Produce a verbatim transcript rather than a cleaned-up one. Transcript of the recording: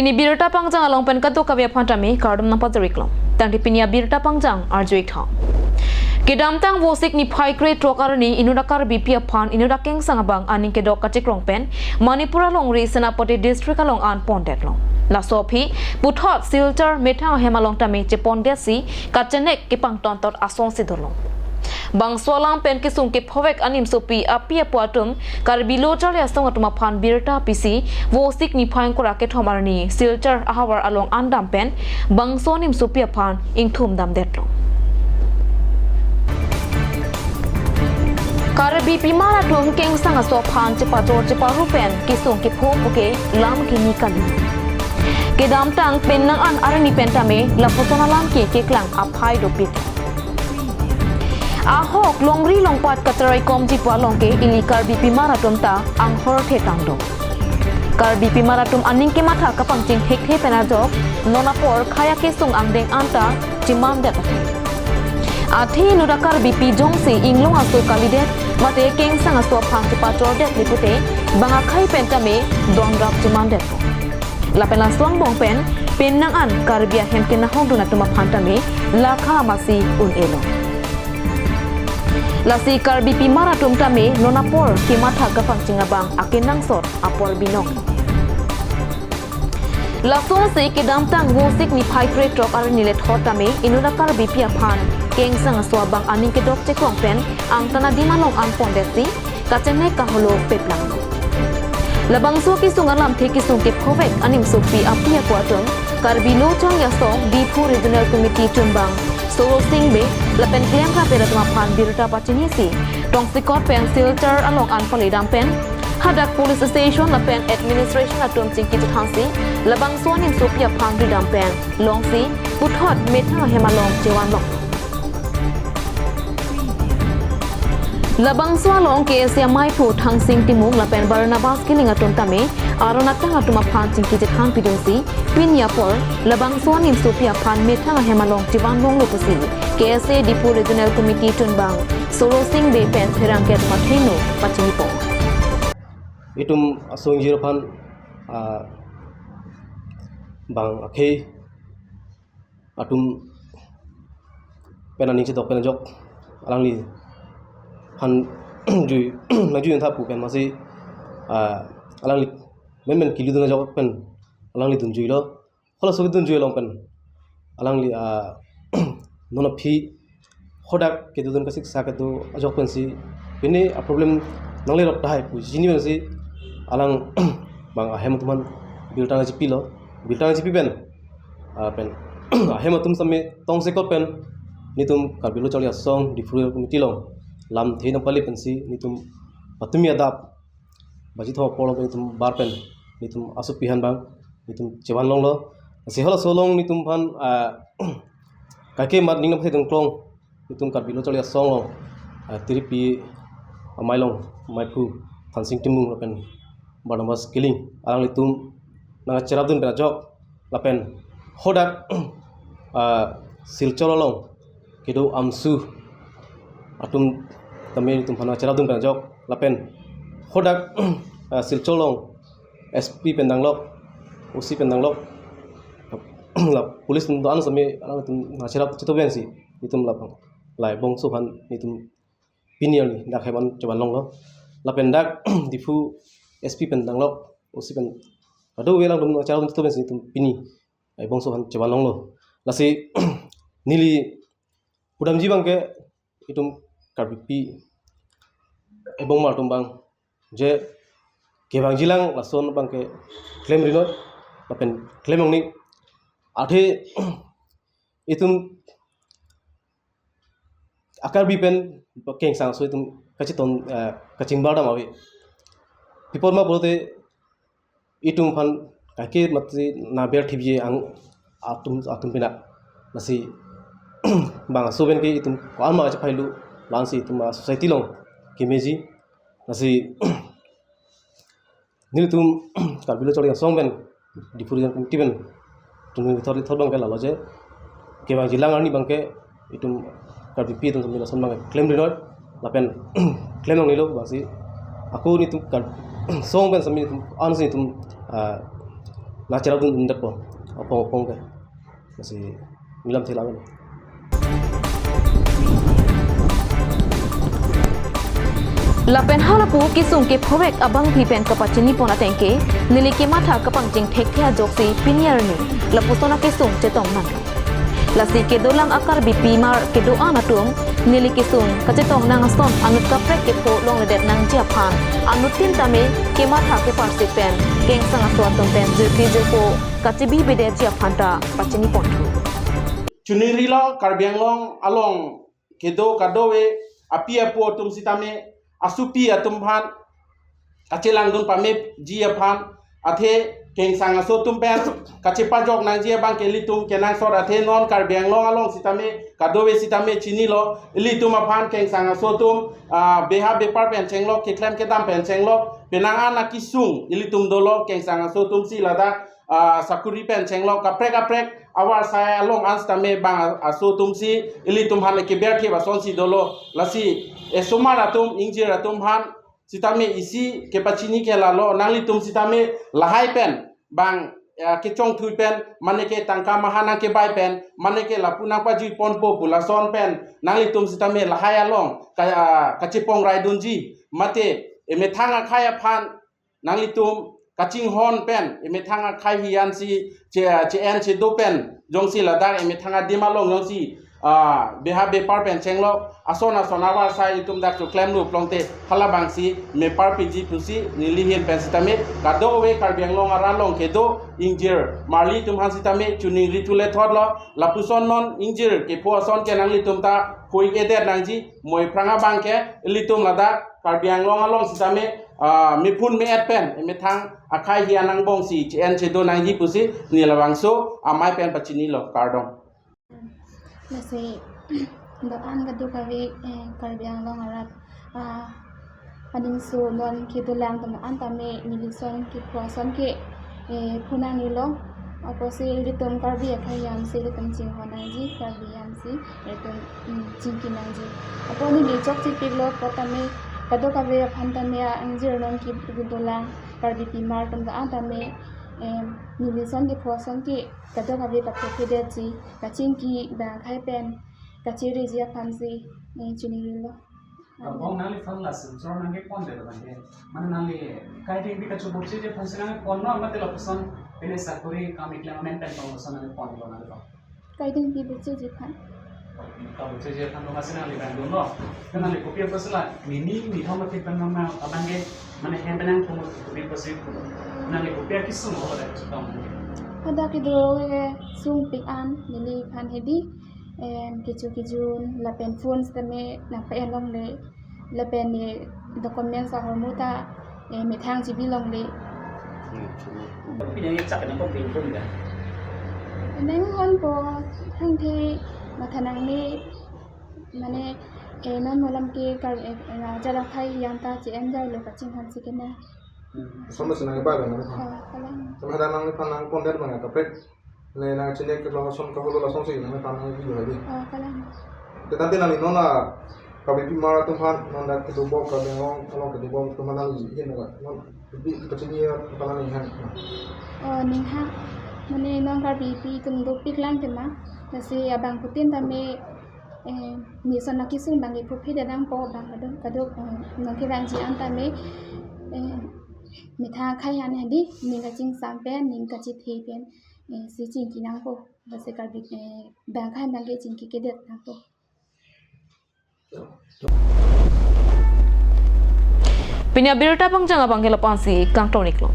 Pini birta pangjang along pen kadokave aphan tame kardom nangpajir-iklong. Tangte pini abirta pangjang arju-ik tha. Kedamtang Vosik niphai krethrok arni inut a Karbipi aphan inut akengsang abang aning kedok kachekrong pen Manipur alongri Senapati district along an pondetlo. Laso aphi puthot Silchar methang ahem along tame chepondetsi kachenek kepangtontot asonsi dolo. Bangso alam pen kesung kephovek animsopi api apo atum Karbi Lo Charli Asong atum aphan birta pisi Vosik niphai ingkoi ra kethom arni Silchar ahavar along an dam pen bangso animsopi aphan ingthum damdetlo. Karbi pimar atum kengsang aso aphan chepachor cheparu pen kesung kepho puke lam kini kali. Kedamtang penang an arni pen tame lapuson alam ke keklang aphai dopik. Ahok longri longpat kacherai komji pu along ke ili Karbi pimar atum ta anghor thetang do. Karbi pimar atum aning kematha kapangching thekthe pen ajok non apor khei akesung angdeng anta chimamdet athe. Athe inut a Karbipi jongsi inglong aso kalidet mate kengsang aso aphan chepachordet le pute bang akhei pen tame donrap chimamdet. Lapen laso angbong pen penang an Karbi ahem kenahokdun atum aphan tame lakha amatsi un-elo. Lasi Karbi pimar atum tame non apor kematha kapangching abang akenangsot apor binong. Lasonsi kedamtang Vosik niphai krethrok arni le thot tame inut a Karbipi aphan kengsang aso abang aning kedok chekrong pen angtan adim along an pondetsi kachenek kaholo peplang. Labangso kesung alamthe kesung kephovek animsopi api apo atum Karbi Lo Charli Asong Diphu Regional Committee chunbang Soro Sing Bey lapen klemrape atum aphan birta pachinisi tongsekot pen Silchar along an paledam pen hadak police station lapen administration atum chingki chethansi labangso animsopi aphan ridam pen longsi puthot methang ahem along chevanlong. Labangso along K S A amaiphu Thangsing Timung lapen Barnabas Killing atum tame aron atang atum aphan chingki chethan pidunsi pini apor labangso animsopi aphan methang ahem along chevanlonglo pusi K S A Diphu Regional Committee chunbang Soro Sing Bey pen pherangke atum athengno pachinipo. Itum asong jir aphan, ah, bang akhei atum pen aning chedok pen ajok alangliphan jui nangjuijun tha pu pen masi, ah, alangli menmen kelidun ajok pen alangli dunjuilo. Halaso kedunjui along pen alangli, ah, non aphi hadak kedodun kasiksak kedo ajok pensi pini a problem nanglerok tahai pu chini pensi alang bang ahem atum aphan birta nangchipilo, birta nangchipi pen, ah, pen ahem atum sami tongsekot pen netum Karbi Lo Charli Asong Diphu Regional Committee along lamthe nangpali pensi netum patumi adap baji thom apor along netum bar pen netum asopi aphan bang netum chevanlonglo. Si halaso along netum aphan, ah, kaike mat ning nangpathe dungklong netum Karbi Lo Charli Asong along, ah, tiripi amei along amaiphu Thangsing Timung lapen Barnabas Killing alanglitum nangcherapdun pen ajok lapen hadak, ah, Silchar along kedo AMSU atum tame netum aphan nangcherapdun pen ajok lapen hadak, ah, Silchar along S P pen danglok, O C pen danglok, la police atum do-an sami alangtum nangcherap chetobensi netum labang lai bongso aphan netum pini arni dak hem an chevanlonglo. Lapen dak Diphu S P pen danglok, O C pen kadokave alangtum nangcherap chetobensi netum pini lai bongso aphan chevanlonglo. Lasi neli pudamji abangke itum Karbipi ebong mar atum abang je kevangjilang lason abangke klemri noi lapen klem ongni athe itum a Karbi pen kengsang aso itum kacheton, eh, kachingbardam ave. Pi apot ma pulote itum aphan kaike mati nangber thipji ang atum atum pina. Lasi bang aso pen ke itum ko-an ma kachephailu, la-ansi itum a society along kemeji. Lasi nelitum Karbi Lo Charli Asong pen Diphu Regional Committee pen tum thor thor abangke lalo je kevangjilang arni abangke itum Karbipi atum sami lason abangke klemri noi lapen klem ongnilo bangsi ako netum Kar- song pen sami netum ansi netum, ah, Nangcherapdun-un detpo, apong apong ke. Lasi neli lam thelang lo. Lapen halapu kesung kephovek abangpi pen kapachinipon ateng ke, neli kematha kapangcheng thekthe ajoksi pini arni lapuson akesung chetong nang. Lasi kedolang a-Karbi pimar kedo-an atum, neli kesung kachetong nang ason anut kaprek kepho longledet nangji aphan, anuttin tame kematha keparsik pen, kengsang aso atum pen jirpi jirpo kachebibedetji aphan ta pachinipon thu. Choningri lo, Karbi Anglong along kedo kadokave api apo atum sitame, asopi atum aphan kachelangdun pameji aphan, athe kengsang aso atum pen kachepajok nangji abang ke ilitum kenangsot, athe non Karbi Anglong along sitame kadokave sitame chinilo, ilitum aphan kengsang aso atum, ah, beha bepar pen chenglok, keklem kedam pen chenglok, penang an akesung ilitum dolo, kengsang aso atum si ladak, ah, sakuri pen chenglok, kaprek kaprek avarsai along an sitame bang aso atum si ilitum aphan keberthip asonsi dolo. Lasi esomar atum, ingjir atum aphan sitame isi kepachini ke lalo, nanglitum sitame lahai pen bang, eh, kechongthui pen, mane ke tangka maha nangkebai pen, mane ke lapu nangpajuiponpo pu lason pen, nanglitum sitame lahai along ka, ah, kachepong raidunji, mate emethang akhei aphan nanglitum kachinghon pen, emethang akhei hian si che, che-en chedo pen jongsi ladak emethang adim along jongsi, ah, beha bepar pen chenglok, ason ason avarsai itum dak choklemlo pulote, halabangsi meparpiji pusi neli ahin pen sitame kadokave Karbi Anglong arat along kedo ingjir marli atum aphan sitame choningri thu lethot lo. Lapuson non ingjir kepho ason ke nanglitum ta pho-ik-edet nangji, mo ephrang abang ke ilitum ladak Karbi Anglong along sitame, ah, mephun me-et pen emethang akhei hian angbongsi che-en chedo nangji pusi neli labangso amei pen pachinilo, kardom. Lasi do-an kadokave, eh, Karbi Anglong arat, ah, aningso non kedolang atum an tame neli ason kepho ason ke, eh, phonangnelo. Apotsi ilitum Karbi akhei hian si ilitum chinghon nangji, Karbi hian si ilitum, mm, chingki nangji. Apot neli chokchepiklo, apot tame kadokave aphan tame a-ingjir non kedolang Karbi pimar atum do-an tame, em, neli ason kepho ason ke kadokave kaphophedetji, kachingki bang akhei pen kachereji aphansi, eh, chiningrilo. Abang nangliphan la Silchar nangkepon det abang ke, mane nangli Kaidingpi kachoborcheji aphansi nangkepon non, mate lapuson pine sakuri kam keklem amen pen pangloson nangkeponlo nangliphan? Kaidingpi borcheji aphan. Kaborcheji aphan lo masi nangli bang dunlo. Kan nangli kopi apotsi la nini nithom athit pen nang abang ke, mane hem pen nangpon kopi apotsi, nangli kopi akesung lo dak chetong? Hadak kedo, eh, sungpik an neliphan hedi, em, kecho kejun lapen phone sitame nangpa-en longle, lapen, eh, documents ahormu ta, eh, methang chebi longle. Hmm, chini. Pine chak nangkepon pin pun ga? Nanghonpo, thangthe matha nangne, mane, eh, non mo alam ke kar, eh, eh, ajat akhei hian ta che-en jailo kachinghonsi kena. Hmm. Ason si nangkebai lo nangphan? Oh, kalang. Tame hadak nangliphan nangpon det abang kaprek, ne nangchini ke lason kaholo lasonsi nangphan nangpilo hedi. Oh, kalang. Te tangte nangli non la Karbi pimar atum aphan, non dak kedobom, Karbi Anglong along kedobom atum aphan nangli ahin nang, non, di kachini aphan nangli ahin. Oh, ning ha. Mane non Karbipi atum dopiklang tema. Lasi abangphutin tame, eh, neli ason akesung abang kephophede nangpo, bang kadok kadok, eh, nangkevangji an tame, eh, methang akhei hian hedi, ning kachingsam pen, ning kachethe pen, eh, si chingki nangpo. Lasi Karbi, eh, bang akhei abang ke chingkikedet nangpo. Pini abirta pangjang abang ke lapu-ansi kangton-iklo.